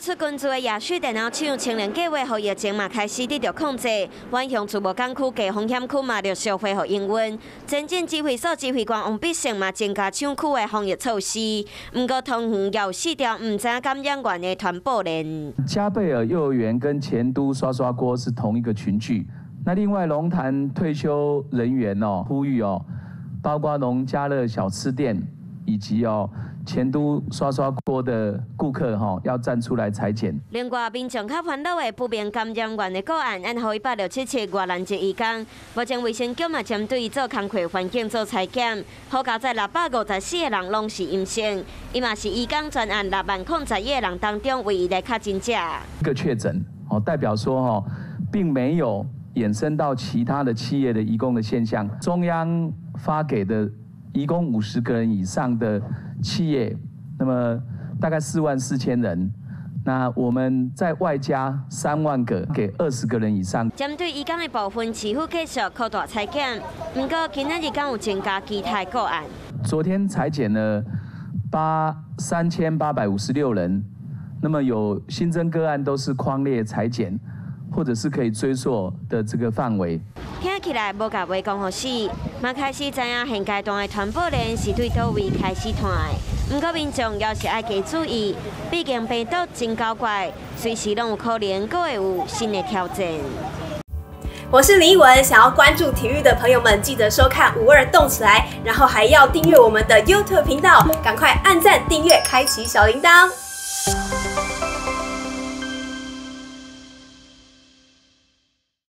出根治的亚旭电脑厂清零计划，予疫情嘛开始得著控制。远雄自贸港区低风险区嘛陆续恢复营运。前进指挥所指挥官王必胜嘛增加厂区的防疫措施。毋过桃园有四条毋知感染源的传播链。嘉贝尔幼儿园跟前都涮涮锅是同一个群聚。那另外龙潭退休人员哦，呼吁哦，包括农家乐小吃店以及哦，前都涮涮锅的顾客吼，要站出来裁剪。另外，民众較煩惱的不明感染源的個案，按號167越南籍移工，目前衛生局嘛針對做工課環境做採檢，好佳哉654個人攏是陰性，伊嘛是移工全案6萬零11個人當中唯一的確診者。一個確診哦，代表說吼，並沒有衍生到其他的企業的移工的現象。中央發給的移工50個人以上的企業，那麼大概4萬4千人，那我們再外加3萬個，給20個人以上。針對移工的部分，市府繼續擴大採檢，毋過今仔日敢有增加其他個案。昨天採檢了3856人，那麼有新增個案都是匡列採檢，或者是可以追溯的這個範圍。聽起來無共話講予死，嘛開始知影現階段的傳播鏈是對佗位開始傳的。毋過民眾猶是愛加注意，畢竟病毒真狡怪，隨時攏有可能閣會有新的挑戰。我是林奕文，想要關注體育的朋友們，記得收看52動起來，然後還要訂閱我們的 YouTube 頻道，趕快按讚、訂閱、開啟小鈴鐺。